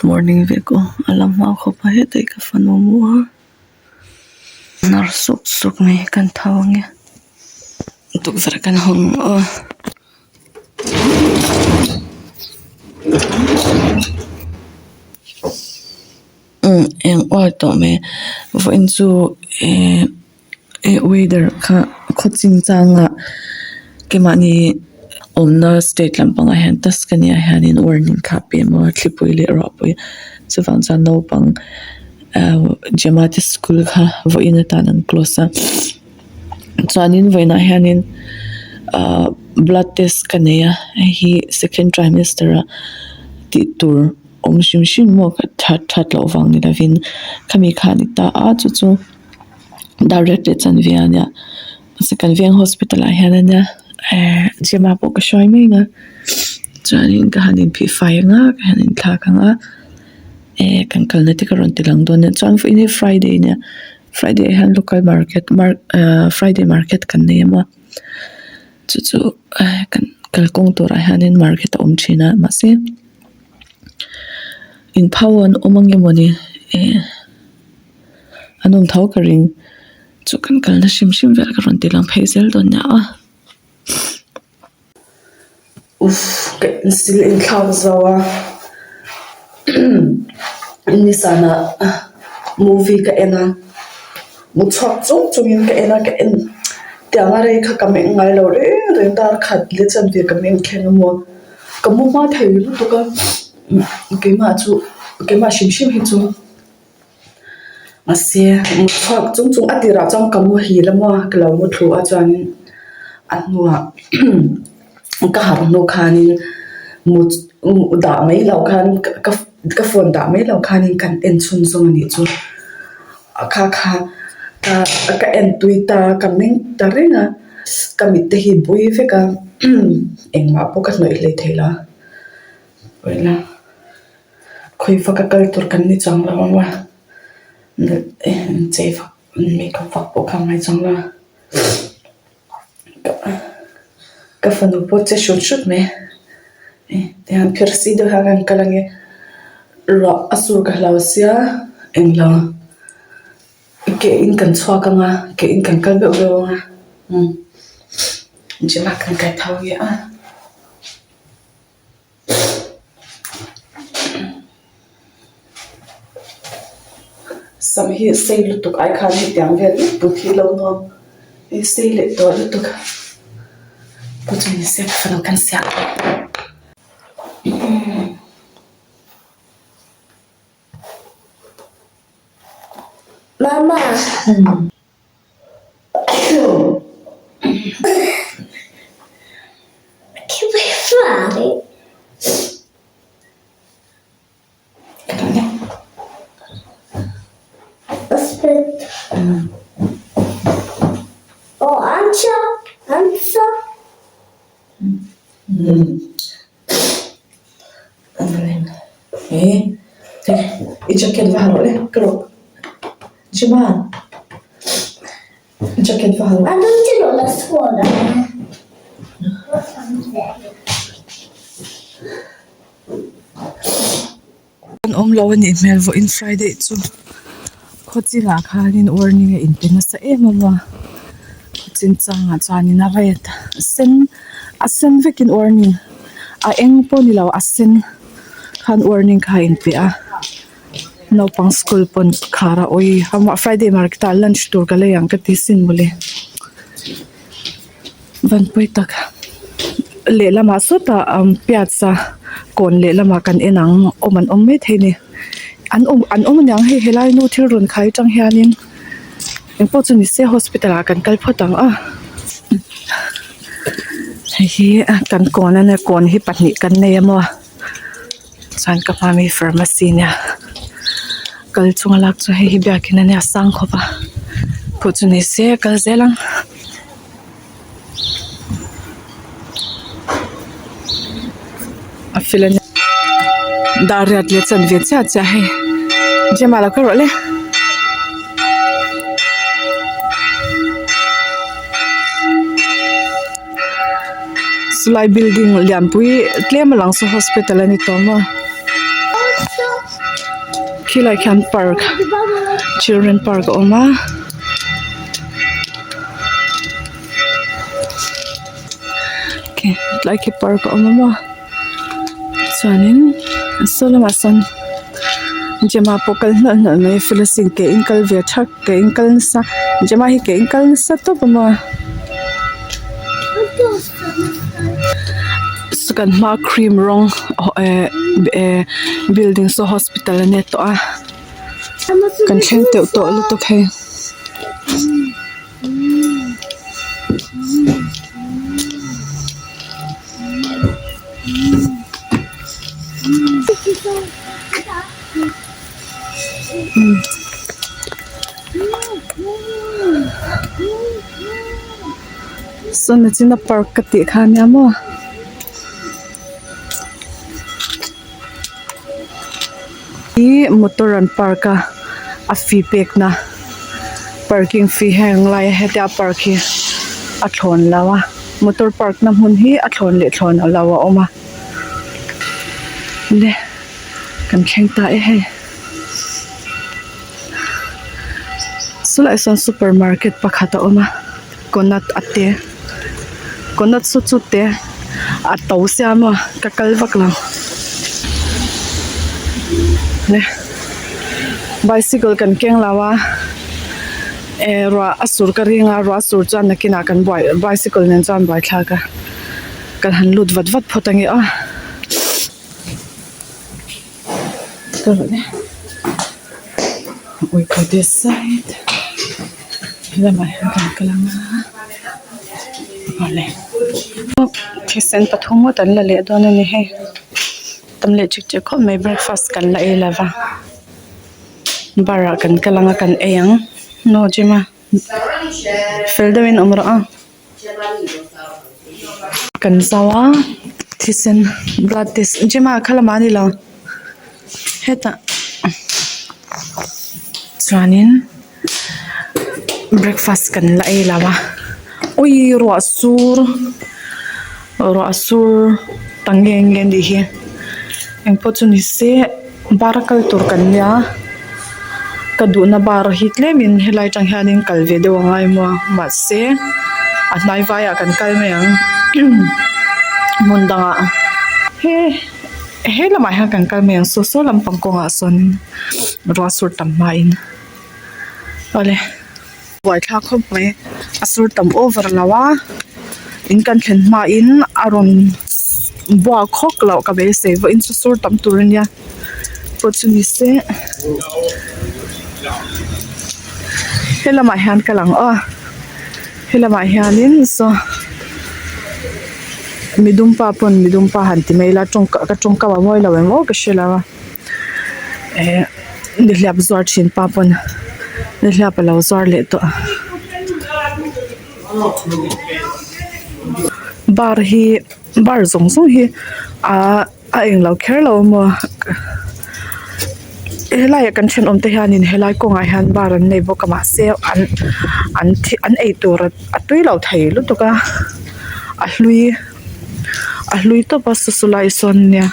morning vek aw a la hma khawp a heta hi ka fanu a mu a nar suk suk mai kan tho ang e tukverh kan hawng aw. Umm eng uar tawh mai vawiin chu ehh eh weather kha khaw chinchangah keimahni awmna state lampangah hian tuscany ah hianin warning kha a pe maw a thlipui leh ruahpui chuvang chuan naupang ahh Gemma te school kha vawiin atan an close a chuanin vawiinah hianin ahh blood test ka nei a hei hi second trimester ah tih tur. Awm hrim hrim maw ka that that loh vang ni lovin khami kha a ni ta a chu chu dar riat leh chanve a nia mahse kan veng hospital ah hian a nia ehh gym ah pawh ka hruai mek a chuanin ka han inphih fai ang a ka han inthlak ang a ehh kan kalna te ka rawn ti lang dawn a chuan vawiin hi friday a nia friday ah hian local market ahh friday market kan nei a maw chu chu ehh kan kalkawng turah hianin market a awm thin a mahse. Inphau an awm ange mawni eh an awm tho ka ring chu kan kalna hrim hrim vel ka rawn ti lang phei zel dawn nia a uff ka insil inthlak zo a nizanah movie ka en a mu chhuak chung chungin ka en a ka en tianga rei kha ka meng ngai lo reng reng dar khat leh chanve ka meng thleng a maw. Ka mu hma thei lutuk a keimah chu keimah hrim hrim hi chu mahse mut chhuak chung chung a tirah chuan ka muhil a maw ka lo mu thlu a chuanin a hnuah ka harh hnu khanin mut dah mai loh khan ka ka phone dah mai loh khanin kan en chhunzawm a nih chu kha kha ka en tui ta ka meng ta reng a. Ka mit te hi bui vek a engmah pawh ka hnawih hlei thei lo vawiin a khawifa ka kal tur kan ni chuang lo ang a chei vak makeup vak pawh kha a ngai chuang lo a ka fanu pawh che hrut hrut mai tihian phirsi deuh hian an kal ange ruah a sur ka hlau sia englo. Ke in kan chhuak ang a ke in kan kal beuh beuh ang a umm gym ah kan kai tho nge a. Sam hi sei lutuk ai khan hetiang vel vek put hi lo nuam hei sei leh tawh lutuk pawh chu ni se ka lo kan siam ang. Mama. Che vuoi fare? Aspetta. Oh, ancia, ancia. I jacket va ha rawh le ka rawh Jima i jacket va ha rawh. Ma non ce l'ho la scuola. An awm lo a nih hmel vawiin Friday chu khaw chinah khanin warning a inpe nasa em em a khaw chin changah chuanin a red a sen a sen vekin warning a eng pawh ni lo a sen khan warning kha a inpe a naupang school pawn khar a awi amah Friday market ah lunch tur ka lei ang ka ti sin mawle. Vanpui tak lehlamah sawtah piazza kawn lehlamah kan en ang awm an awm maithei a ni an awm an awm aniang hei helai nu thil rawn khai atang hianin engpawh chu ni se hospital ah kan kal phawt ang a hei hi kan kawn a nia kawn hi pahnih kan nei a maw chuan ka hma ami pharmacy nia kal chunga lak chu hei hi biakin ania sang khawp a pawh chu ni se kal zel ang. A fel a nia dar riat leh chan ve chiah chiah hei gym ah lo kal rawh le. Chulai building lianpui tlem a lang saw hospital a ni tawh maw. Khilaiah khian park children park a awm a. Tlai khi park a awm a maw chuanin saw lamah sawn Gemma pawh kal hnalh hnalh mai Felocin ke in kal ve thak ke in kal nasa Gemma hi ke in kal nasa tawp a maw saw kan hmaa cream rawng eh eh building saw hospital a ni tawh a kan thleng teuh tawh lutuk hei. Saw nachina park ka tih kha ania maw. Ih motor an park a a fee pek na parking fee heng lai a hetia park hi a thlawn lo a motor park na hmun hi a thlawn leh thlawn lo a awm a le kan thleng ta e hei sawlaiah sawn super market pakhat a awm a conat a te conat saw chu te a to sia maw ka kal vak lo le bicycle kan keng lo a eh ruah a sur ka ring a ruah a sur chuan nakinah kan buai bicycle nen chuan buaithlak a kan han lut vat vat phawt ange aw. We go this side helamah hian kan kal ang a awle thisen pathum ngawt an la leh dawn a ni hei tam leh chik chek khawp mai breakfast kan la ei lo va bar ah kan kal ang a kan ei ang no gym a fel deuhin awm rawh a. Kan zau a thisen blood test gym ah kha lamah a ni lo hetah chuanin breakfast kan la ei lo a ui ruah sur ruah sur ta nge nge a nih hi engpawh chu ni se bar a kal tur kan nia ka duhna bar hi tlemin helai atang hianin kal ve deuh a ngai maw a mahse a hnai vaiah kan kal mai ang hmun dangah he he lamah hian kan kal mai ang saw saw lampang kawngah sawn ruah sur tam hmain awle buaithlak khawp mai a sur tam over lo a in kan thlen hmain a rawn buak hawk loh ka beisei vawiin chu sur tam tur ania pawh chu ni se he lamah hian ka lang aw he lamah hianin saw midum pa pawn midum pa han ti mai ila tawngka ka tawngkam a mawi lo em aw ka hre lo a eh nihliap zuar thin pa pawn nihliap a lo zuar leh tawh a bar hi bar zawng zawng hi ahh a englo kher lo maw helaiah kan thenawm te hianin helai kawngah hian bar an nei bawk a mahse an an thil an eitur a tui lo thei lutuk a a hlui a hlui tawp a saw saw lai sawn nia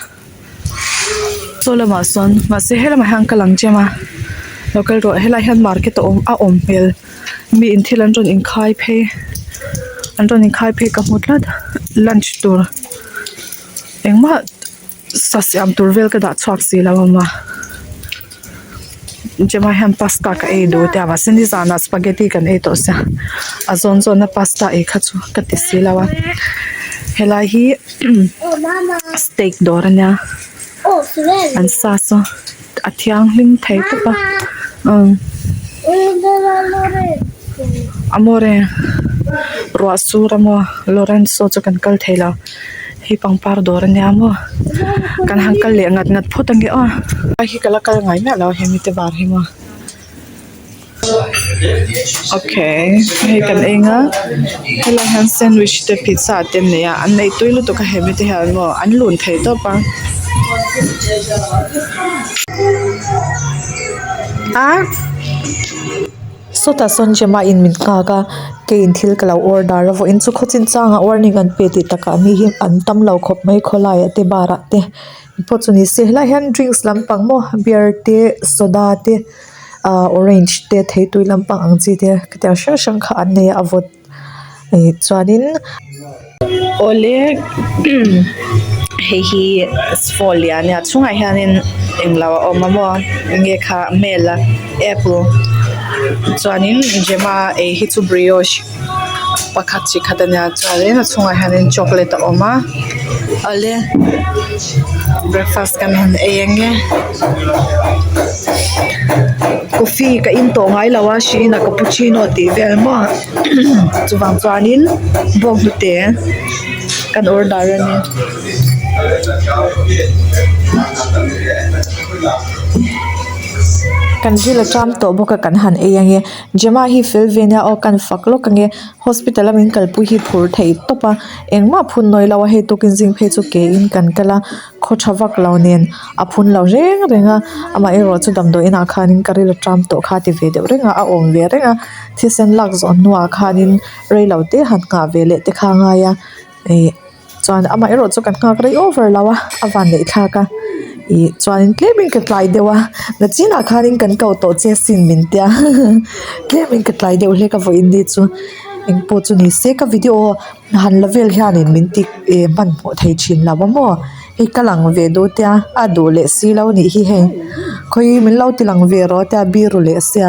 saw lamah sawn mahse helamah hian ka lang chem a lo kal rawh helaiah hian market a awm a awm hmel mi in thil an rawn inkhai phei an rawn inkhai phei ka hmu tlat lunch tur. Engmah sa siam tur vel ka dah chhuak si lo a maw Gemma hian pasta ka ei duh tia mahse nizanah spaghetti kan ei tawh sia a zawn zawna pasta ei kha chu ka ti si lo a helai hi steak dawr ania an sa saw a thianghlim thei tawp a umm amore ruah sur a maw Lorenzo chu kan kal thei lo. Hei pangpar dawr ania maw kan han kal leh ngat ngat phawt ange aw hei hi ka la kal ngai miah lo hemi te bar hi maw okay hei kan eng a helai hian sandwich te pizza te an nei a an nei tui lutuk a hemi te hian maw an lun thei tawp a a. Sawtah sawn Gemma in min nghak a keiin thil ka lo order a vawiin chu khaw chinchangah warning an pe tih takah mi hi an tam lo khawp mai khawlaiah te bar ah te pawh chu ni se helaiah hian drinks lampang maw beer te soda te ah orange te theitui lampang ang chi te khitiang hrang hrang kha an nei a a vawt ih chuanin. Awle hei hi phone a nia chhungah hianin englo a awm a maw enge kha hmel a apple chuanin Gemma ei hi chu brioche pakhat chi khat a nia chuanin a chhungah hianin chocolate a awm a awle breakfast kan han ei ange coffee ka in tawh ngai lo a hriin a cappuccino tih vel maw. Chuvang chuanin bawnghnute kan order a ni. Kan zil a ṭam tawh bawk a kan han ei ange Gemma hi fel ve nia aw kan fak lawk ange hospital a min kalpui hi phur thei tawp a engmah phun nawi lo a hei tukin zing phei chu ke in kan kal a. Khaw tha vak lo nen a phun lo reng reng a amaherawh chu damdawi inah khanin ka ril a ṭam tawh kha a ti ve deuh reng a a awm ve reng a thisen lak zawh hnuah khanin rei lo te han nghah ve leh te kha a ngai a ih chuan amaherawh chu kan nghak rei over lo a a van neih thlak a ih chuanin tlemin ka tlai deuh a nachinah khanin kan ko tawh che sin min tia tlemin ka tlai deuh hlek a vawiin ni chu engpawh chu ni se ka video Han la vel hianin min ti eh hmanhmawh thei thin lo a maw hei ka lang ve duh tia a duh leh si lo nih hi hei khawi min lo ti lang ve rawh tia biru leh sia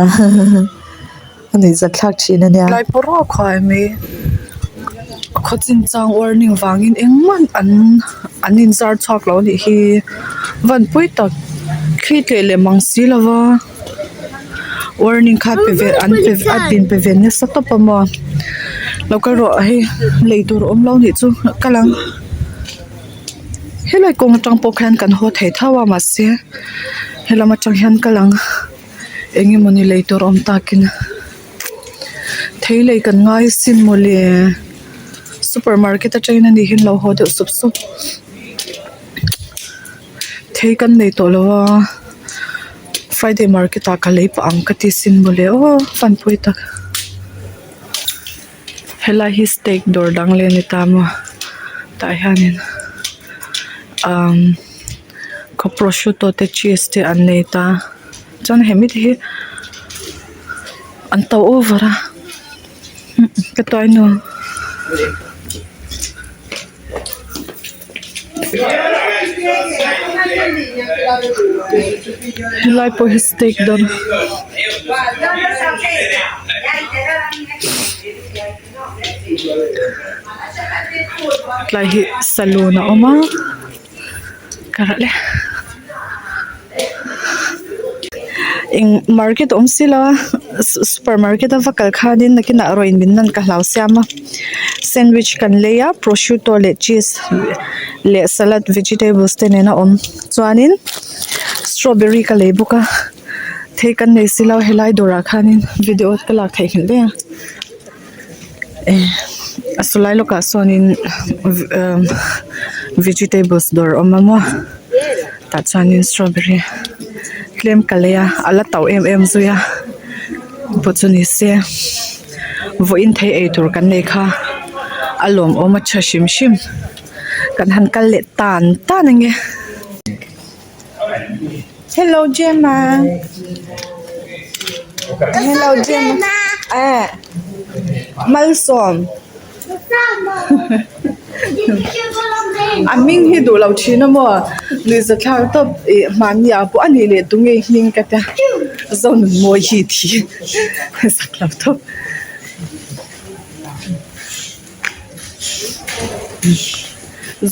a nuih zat thlak thin a nia. Tlai pawh ruak huai mai khaw chinchang warning vangin engmah an an inzar chhuak lo a nih hi vanpui tak thli tleh leh mang si lova warning kha pe ve an pe a din pe ve nasa tawp a maw lo kal rawh hei lei tur a awm lo nih chu kal ang helai kawng atang pawh khian kan haw thei tho a mahse helam atang hian kal ang eng emawni lei tur a awm takin thei lei kan ngai sin mawle super market atangin ani hi an lo haw deuh sup sup. Thei kan nei tawh lo a friday market ah ka lei pah ang ka ti sin mawle aw fanpui tak helai hi steak dawr dang leh a ni ta maw tah hianin umm khaw prosciutto te cheese te an nei ta chuan hemi te hi an to over a ka tuainu. Helai pawh hi steak dawr tlai hi saloon a awm a ka rah le eng market a awm silo a super market a va kal khanin nakinah rawin min nan ka hlau siam a sandwich kan lei a prosciutto leh cheese leh salad vegetables te nen a awm chuanin strawberry ka lei bawk a thei kan nei silo helai dawrah khanin video ka lak theihnghilh daih a eh a sawlai lawkah sawnin umm vegetables dawr a awm a maw tah chuanin strawberry tlem ka lei a a la to em em zui a pawh chu ni se vawiin thei ei tur kan nei kha a lawmawm a tha hrim hrim kan han kal leh tan tan ang e. Hello Gemma Hello Gemma eh Malsawm A hming hi duh lo thin a maw nuihza thlak tawp ih hmanni ah pawh a nih leh tunge hming ka tia Zonunmawi hi thi zak lo tawp.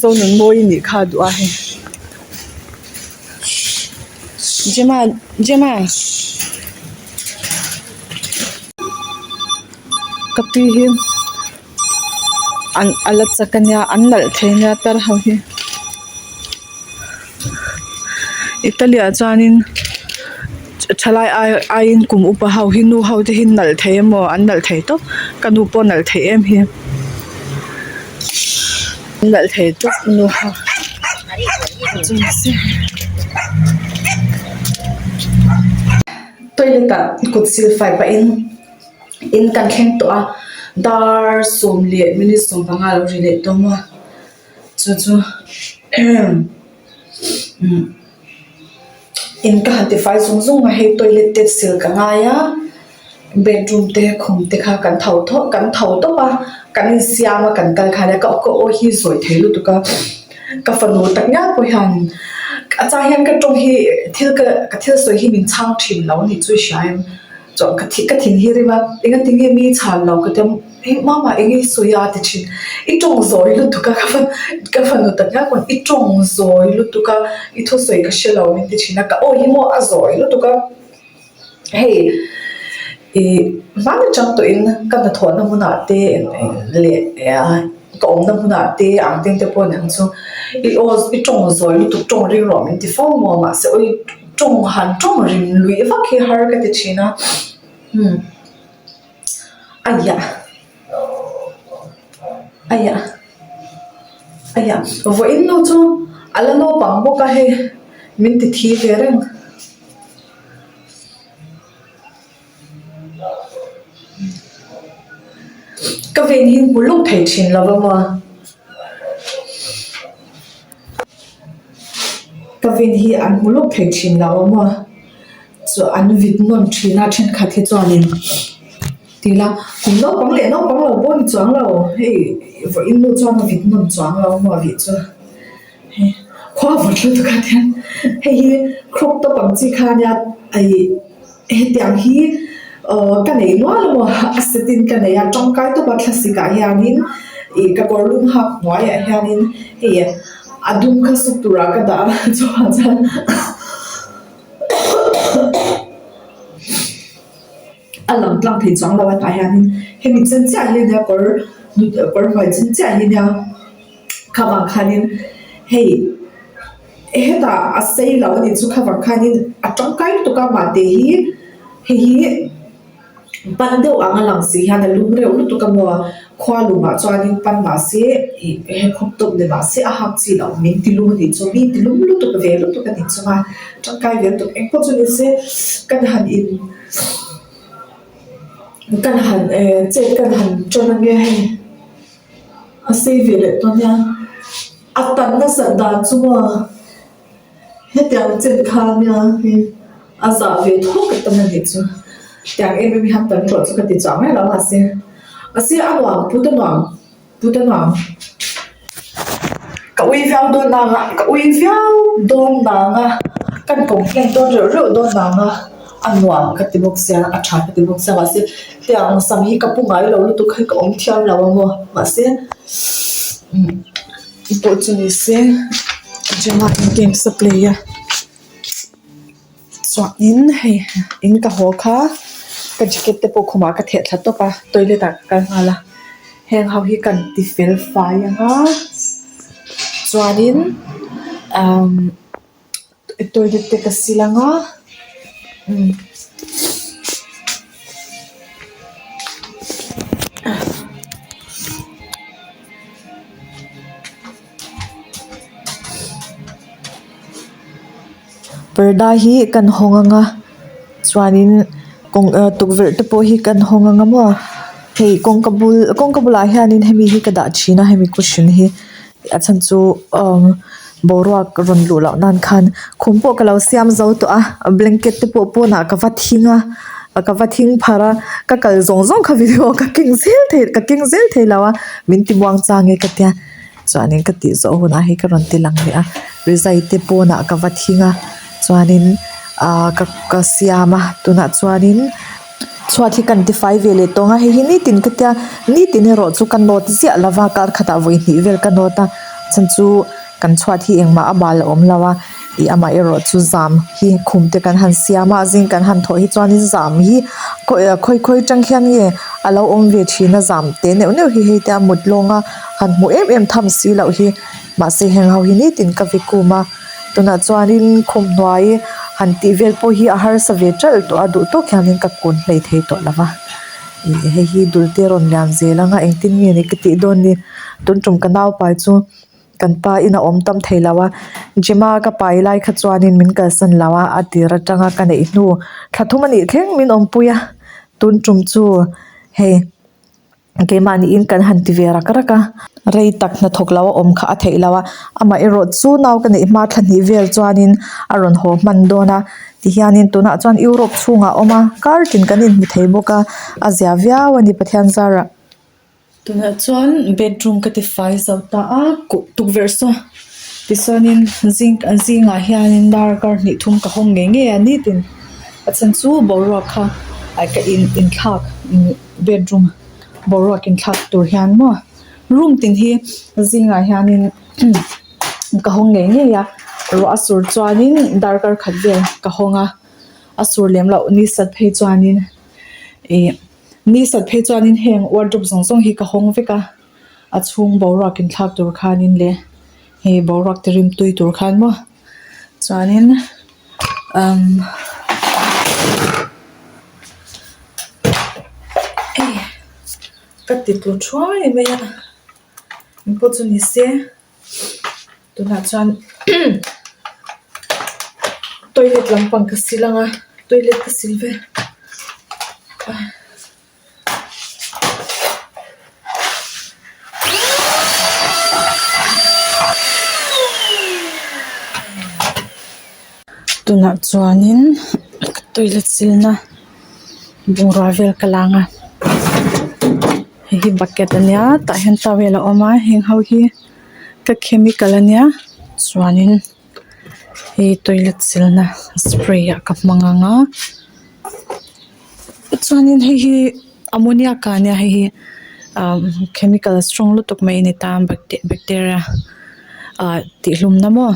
Zonunmawi nih kha a duh a hei Gemma Gemma ka pi hi an a la chak a nia an nalh thei nia tar ho hi Italy ah chuanin thalai ai aiin kum upa ho hi nu ho te hi nalh thei emaw an nalh thei tawp ka nu pawh nalh thei em hi an nalh thei tawp nu ho toilet ah kut sil fai pahin. In kan thleng tawh a dar sawm leh minute 15 lo ri leh tawh maw chu chu in ka han tifai zung zung a hei toilet te sil ka ngai a bedroom te khum te kha kan tho tho kan tho tawp a kan insiam a kan kal khan ka ka aw hi zawi thei lutuk a ka fanu tak ngial pawh hian a chang hian ka tawng hi thil ka ka thil sawi hi min chhang thin lo a nih chu i hria em chuan ka ka thin hi rim a engatinge mi chhan lo ka ti a hei mama enge i sawi a ti thin i tawng zawi lutuk a ka fa ka fanu tak ngial pawn i tawng zawi lutuk a i thusawi ka hre lo min ti thin a ka aw hi maw a zawi lutuk a. Hei ih hman atang tawhin ka hnathawhna hmunah te leh ka awmna hmunah te ang ding te pawh niang chu i aw i tawng zawi lutuk tawng ring rawh min ti fo maw mahse aw i tawng han tawng ring luih vak hi har ka ti thin a umm aiah aiah aiah vawiin nu chu a la naupang bawk a hei min ti thi ve reng. Ka ven hi hmu lawk thei thin lo va maw? Ka ven hi an hmu lawk thei thin lo va maw? Chu an vit nawn thin a thenkhat hi chuanin ti ila kum naupang leh naupang lo pawh a ni chuang lo hei vawiin nu chuan a vit nawn chuang lo maw a vih chu. Khua vawt lutuk ah hian hei hi crop top ang chi kha ania ih hetiang hi aw ka nei nual a maw a set in ka nei a tangkai tawp a thlasik ah hianin ih ka kawr lum hak hnuaiah hianin hei a dum kha suk turah ka dah a chhuah chuan a lang tlang thei chuang lo a tah hianin hemi chen chiah hi ania kawr kawr hnuai chen chiah hi ania. Kha vang khanin hei hetah a sei lo a nih chu kha vang khanin a tangkai lutuk a mahte hi hei hi pan deuh ang a lang si hian a lum reuh lutuk a maw khua lumah chuanin pan mahse ih he khawp tawp ni mahse a hak chi loh min ti lum a nih chu mi ti lum lutuk ve lutuk a nih chu a tangkai ve lutuk engpawh chu ni se kan han in kan han eh chet kan han tan ange hei. A sei ve leh tawh nia a tan nasat dan chu maw hetiang chen kha nia hei a zah ve thawk a tam a nih chu tiang em em hian tan tawh chu ka ti chang mai lo mahse mahse a nuam put a nuam put a nuam ka ui viau dawn nang a ka ui viau dawn nang a kan complaint dawn reuh reuh dawn nang a. A nuam ka ti bawk sia a tha ka ti bawk sia mahse tiang sam hi ka pu ngai lo lutuk hi ka awm thiam lo a maw mahse umm pawh chu ni se Gemma in games a play a chuanin hei in ka haw kha ka jacket te pawh khumah ka theh thla tawp a toilet ah ka kal nghal a heng ho hi kan ti fel fai ang a chuanin umm. Toilet te ka sil ang a umm parda hi kan hawng ang a chuanin kawng ah tukverh te pawh hi kan hawng ang a maw hei kawngka bul kawngka bulah hianin hemi hi ka dah thin a hemi cushion hi. A chhan chu umm boruak rawn luh loh nan khan khum pawh ka lo siam zo tawh a blanket te pawh pawnah ka va thing a ka va thing pharh a ka kal zawng zawng kha video ka keng zel thei ka keng zel thei lo a min ti muang chang e ka tia chuanin ka tih zawh hunah hei ka rawn ti lang leh a rizai te pawnah ka va thing a chuanin ah ka ka siam a tunah chuanin. Chhuat hi kan tifai ve leh tawng a hei hi nitin ka tia nitin erawh chu ka nawt ziah lo va kar khatah vawi hnih vel ka nawt a chhan chu kan chhuat hi engmah a bal a awm lo a ih amah erawh chu zam hi khum te kan han siam a zing kan han thawh hi chuanin zam hi khawi khawi atang hian nge a lo awm ve thin a zam te neuh neuh hi hei te a mut lawng a han hmuh em em tham si loh hi mahse heng ho hi nitin ka vikum a. Tunah chuanin khum hnuai han tih vel pawh hi a harsa ve ṭalh tawh a duh tawk hianin ka kun hlei thei tawh lo va ih hei hi dul te rawn lian zel ang a engtin nge ni ka tih dawn ni tun tum ka naupai chu kan pa in a awm tam thei lo a Gemma ka pai lai kha chuanin min kalsan lo a a tir atanga ka neih hnu thla thum a nih thleng min awmpui a tun tum chu. Hei keimahniin kan han ti ve rak rak a rei tak hnathawk lo a awm kha a theih loh a amaherawh chu nau ka neih hma thla hnih vel chuanin a rawn haw hman dawn a tihianin tunah chuan Europe chhungah a awm a kar tin kan inhmu thei bawk a a zia viau a ni Pathian zarah. Tunah chuan bedroom ka ti fai zo ta a tukverh saw tichuanin zing zingah hianin darkar hnih thum ka hawng ngei ngei a nitin a chhan chu boruak kha ah ka in inthlak bedroom boruak inthlak tur hian maw room tin hi zingah hianin ka hawng ngei ngei a ruah a sur chuanin darkar khat vel ka hawng a a sur lem loh ni sat phei chuanin ih. Ni sat phei chuanin heng wardrobe zawng zawng hi ka hawng vek a, a chhung boruak inthlak tur khanin leh hei boruak te rim tui tur khan maw chuanin umm hei ka ti tlu thuai mai a engpawh chu ni se tunah chuan toilet lampang ka sil ang a toilet ka sil vel tunah chuanin toilet silna bungrua vel ka lang a hei hi bucket ania tah hian towel a awm a heng ho hi ka chemical ania chuanin hei toilet silna spray ah ka hmang ang a chuanin hei hi ammonia ka ania hei hi ah chemical strong lutuk mai a ni ta bacteria ah tihhlumna maw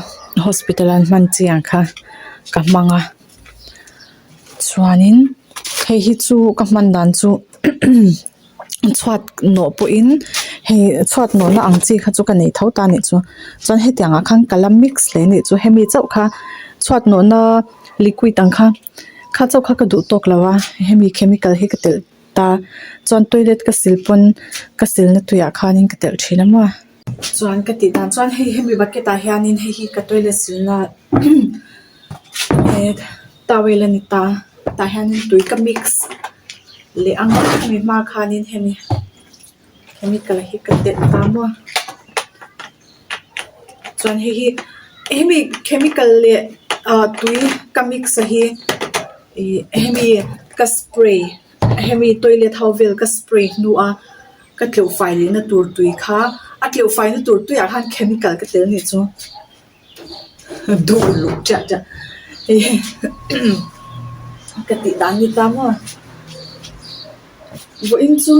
hospital a an hman chi ang kha ka hmang a. Chuanin hei hi chu ka hman dan chu chhuat nawh pawhin hei chhuat nawhna ang chi kha chu ka nei tho ta a nih chu chuan hetiang ah khan ka la mix hle a nih chu hemi chauh kha chhuat nawhna liquid ang kha kha chauh kha ka duh tawk lo a hemi chemical hi ka telh ta chuan toilet ka sil pawn ka silna tuiah khanin ka telh thin a maw. Chuan ka tih dan chuan hei hemi bucket ah hianin hei hi ka toilet silna towel a ni ta tah hianin tui ka mix leh ang a hemi hma khanin hemi chemical hi ka telh ta maw chuan hei hi hemi chemical leh ah tui ka mix a hi ih hemi ka spray hemi toilet ho vel ka spray hnu a. Ka tleuh fai leh na tur tui kha a tleuh fai na tur tuiah khan chemical ka tel anih chu duh luh chiah chiah ka tih dan ni ta maw vawiin chu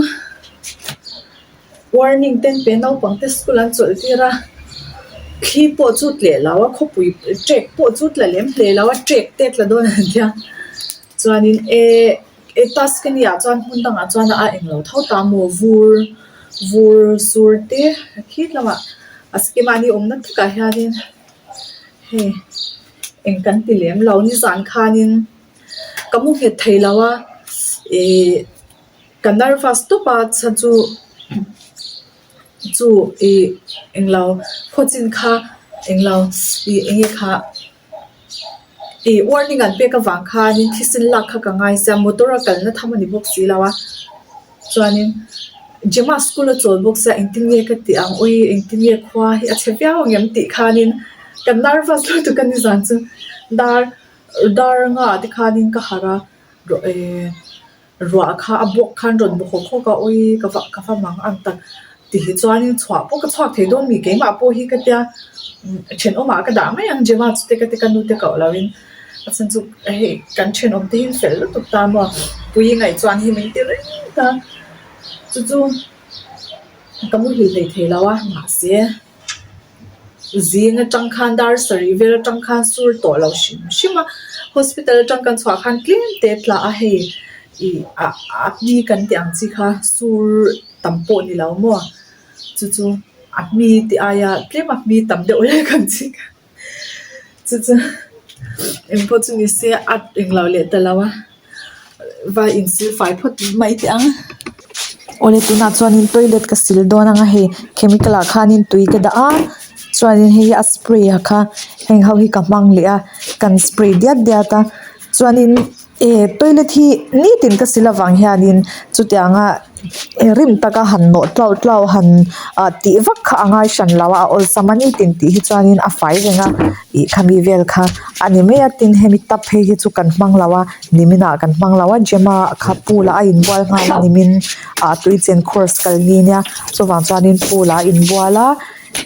warning te an pe naupang te school an chawlh tir a thli pawh chu tleh lo a khawpui trek pawh chu tla lem hle lo a trek te a tla dawn a nia chuanin ehh. E Tuscany ah chuan hmun dangah chuan a englo tho ta maw vur vur sur te khit lamah a sikimahni awmna takah hianin hei eng kan ti lem lo nizan khanin ka mu nghet thei lo a ihh ka nervous tawp a chhan chu chu ih englo khawchin kha englo ih eng nge kha. Ih warning an pek avang khanin thisen lak kha ka ngai sia motor a kalna tham a ni bawk si lo a chuanin Gemma school a chawl bawk sia engtin nge ka tih ang ui engtin nge khua hi a chhe viau ang em tih khanin ka nervous lutuk a ni zan chu dar dar nga ah te khanin ka harh a eh ruah kha a bawk khan rawn bu hawk hawk a ui ka va ka va mang ang tak ti hi chuanin chhuah pawh ka chhuak thei dawn mi keimah pawh hi ka tia thenawmah ka dah mai ang Gemma chu te ka ti ka nu te koh loin a chhan chu hei kan thenawm te hi an fel lutuk ta maw pui ngaih chuan hi min ti reng ta chu chu ka muhil hleithei lo a mahse. Zing atang khan dar sarih vel atang khan sur tawh lo hrim hrim a hospital atang kan chhuah khan tlem te tla a hei ih ah a hmi kan tih ang chi kha sur tam pawh ni lo maw chu chu a hmi tih aia tlem a hmi tam deuh hlek ang chi kha chu chu engpawh chu ni se a englo leh ta lo a. Va insil fai phawt mai teh ang awle tunah chuanin toilet ka sil dawn ang a hei chemical ah khanin tui ka dah a chuanin hei hi a spray a kha heng ho hi ka hmang leh a kan spray diat diat a chuanin eh toilet hi nitin ka sil avang hianin chutianga. Rim taka han nawh tlau tlau han ah tih vak kha a ngai hran lo a a awlsam a nitin tih hi chuanin a fai reng a ih khami vel kha a ni mai a tin hemi tap phei hi chu kan hmang lo a nimin ah kan hmang lo a Gemma kha pool ah a inbual nghal a nimin ah tui chen course kal ni nia chuvang chuanin pool ah a inbual a.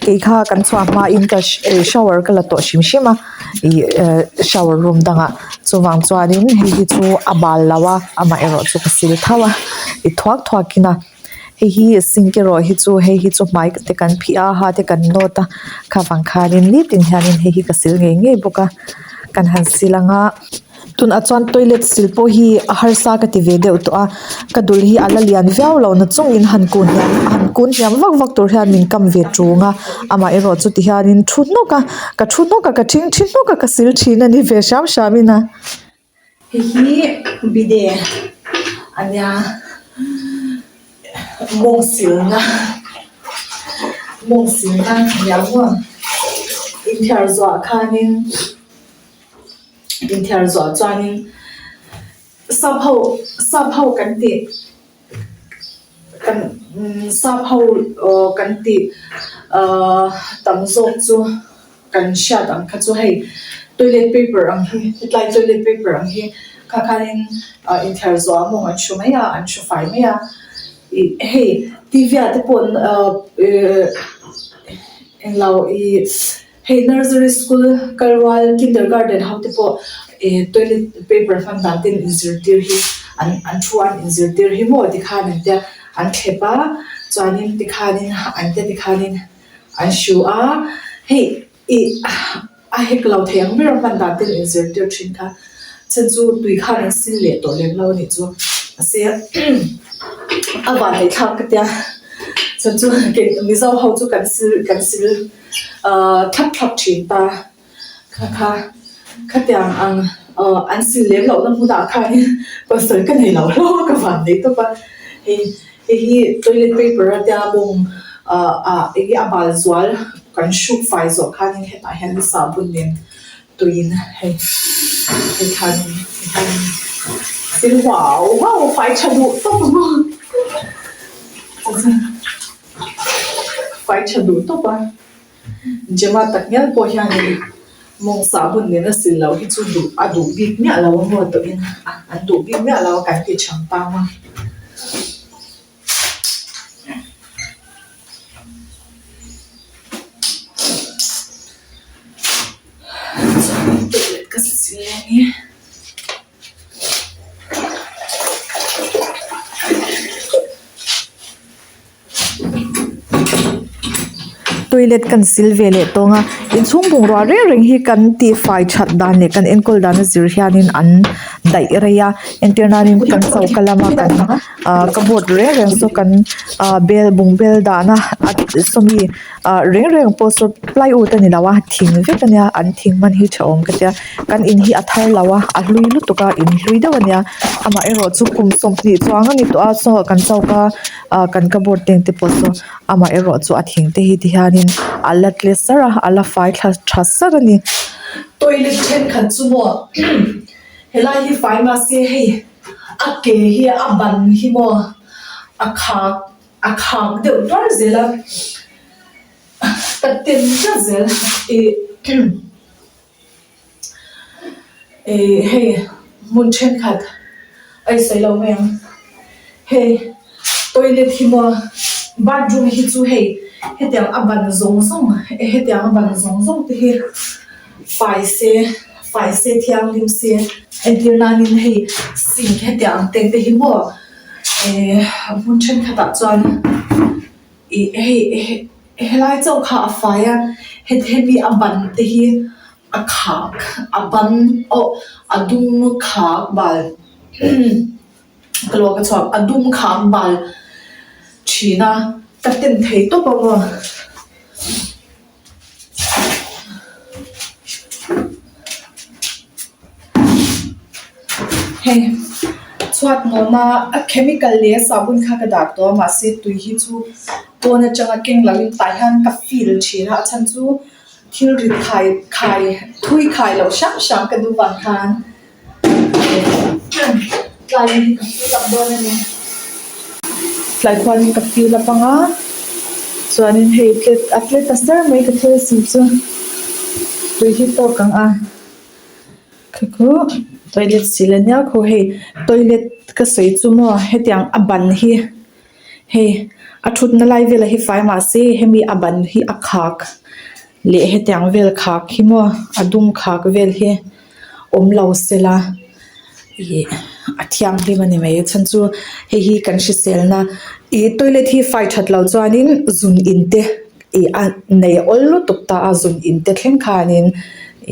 Kei kha kan chhuah hmain ka shower ka la tawh hrim hrim a ih eh shower room dangah chuvang chuanin hei hi chu a bal lo a amaherawh chu ka sil tho a i thuak thuak in a hei hi sink erawh hi chu hei hi chu hmai te kan phih a ha te kan nawt a kha vang khanin nitin hianin hei hi ka sil ngei ngei bawk a kan han sil ang a. Tunah chuan toilet sil pawh hi a harsa ka ti ve deuh tawh a ka dul hi a la lian viau lo na chungin han kun hian han kun hniam vak vak tur hian min kam ve tung a amaherawh chu ti hianin thu hnawk a ka thu hnawk a ka thingthi hnawk a ka sil thin a ni ve hram hram in a. Hei hi bide a nia mawng silna mawng silna nia maw inthiar zuah khanin. Inthiar zuah chuanin sap ho sap ho kan tih kan sap ho aw kan tih ahh tam zawk chu kan hriat ang kha chu hei toilet paper ang hi hetlai toilet paper ang hi kha khanin ah inthiar zuah mawng an hru mai a an hru fai mai a ih hei T V ah te pawh ahh englo ih. Hei nursery school kal rual kindergarten ho te pawh eh toilet paper hman dan te an inzirtir hi an an thu an inzirtir hi maw tikhan an tia an thlep a chuanin tikhanin an tia tikhanin an hru a hei ih a hek lo thei ang ber a hman dan te an inzirtir thin kha chhan chu tui khan an sil leh tawh lem lo a nih chu mahse a vanneih thlak ka tia chhan chu mizo ho chu kan sil kan sil. Ahh thlap thlap thin ta kha kha khatiang ang ahh an sil lem lohna hmunah khanin pasal ka nei lo hlauh a ka van nei tawp a hei hei hi toilet paper a tia bawng ahh ah eng nge a bal zual kan hruk fai zawh khanin hetah hian sahbun nen tuiin hei hei khanin tikhanin sil huau huau fai tha duh tawp ang aw. Fai tha duh tawp a, Gemma tak ngial pawh hianin mawng sahbun nena sil loh hi chu duh a duh bik miah lo a maw tawhin an duh bik miah lo a kan ti chhang tang a. Chuanin toilet ka sil a ni. Toilet kan sil ve leh tawng a inchhung bungrua reng reng hi kan tihfai that dan leh kan enkawl dan a zir hianin an daih rei a entir nanin kan choka lama kan ah cupboard reng reng saw kan ah bel bungbel dahna sawmi ah reng reng pawh saw plywood a ni lo a thing vek a nia an thing hman hi tha awm ka tia kan in hi a thar lo a a hlui lutuk a in hlui deuh a nia amaherawh chu kum 20 chuang a ni tawh a saw kan choka ah kan cupboard te ang te pawh saw amaherawh chu a thing te hi ti hianin a la tle sar a a la fai thla tha sar a ni. Toilet thenkhat chu maw helai hi fai mahse hei a ke hi a ban hi maw a khak a khak deuh tuar zel a ka tem tlat zel ih Ih hei hmun thenkhat a insawi lo mai ang hei toilet hi maw bathroom hi chu hei hetiang a ban zawng zawng hetiang a ban zawng zawng te hi fai se fai se thianghlim se entir nanin hei sink hetiang ang te te hi maw ih hmun thenkhatah chuan ih hei helai chauh kha a fai a hemi a ban te hi a khak a ban aw a dum khak bal ka luak a chhuak a dum khak bal thin a ka ten thei tawp a maw. Hei chhuat nawna a chemical leh sahbun kha ka dah tawh a mahse tui hi chu pawn atanga keng loh in tah hian ka feel thin a a chhan chu thil rit khai khai thui khai loh hrang hrang ka duh vang khan tlai hi ka fill up dawn a ni. Tlai khuanin ka feel up anga chuanin hei tlet a tlet ta ser mai ka thil sil chu tui hi tawk ang a khi khu toilet sil ania khu hei toilet ka sawi chu maw hetiang a ban hi hei a thutna lai velah hi fai mahse hemi a ban hi a khak leh hetiang vel khak hi maw a dum khak vel hi awm lo sela ih a thianghlim a ni mai a chhan chu hei hi kan hriselna ih toilet hi fai that loh chuanin zun in te ih a nei awl lutuk ta a zun in te thleng khanin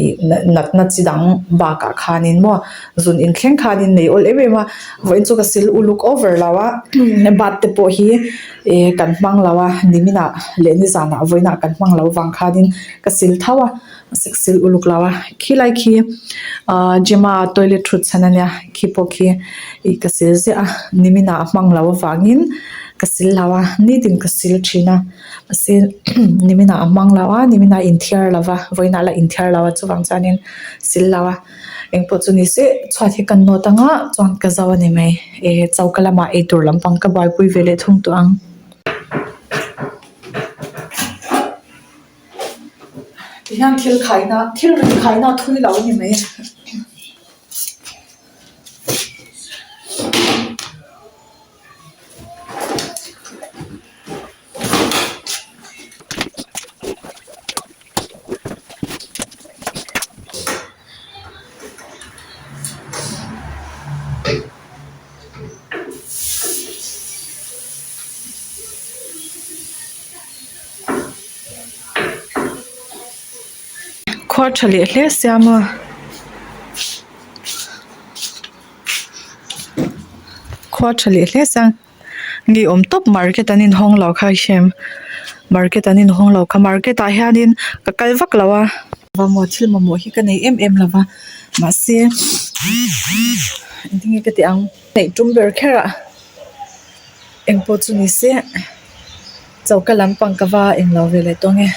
ih natna chi dang bakah khanin maw zun in thleng khanin nei awl em em a vawiin chu ka sil uluk over lo a bath te pawh hi ih kan hmang lo a niminah leh nizanah vawiinah kan hmang lo vang khanin ka sil tho a. Sik sil uluk lo a khilai khi ahh Gemma toilet thut chhan ania khi pawh khi ih ka sil ziah a nimin ah a hmang lo avangin ka sil lo a nitin ka sil thin a mahse nimin ah a hmang lo a nimin ah a inthiar lo va vawiin ah la inthiar lo a chuvang chuanin sil lo a engpawh chu ni se chhuat hi ka nawt anga chuan ka zo a ni mai eh choka lamah eitur lampang ka buaipui ve leh thung tawh ang. Tihian thil khaina thil ri khaina a thui lo a ni mai. Khua tha leh hle siam a khua tha leh hle siam ni awm tawp market an inhawng lo kha hriam market an inhawng lo kha market ah hianin ka kal vak lo a. Mamawh thil mamawh hi ka nei em em lo va mahse engtin nge ka tih ang neih tum ber kher ah engpawh chu ni se choka lampang ka va englo ve leh tawng e.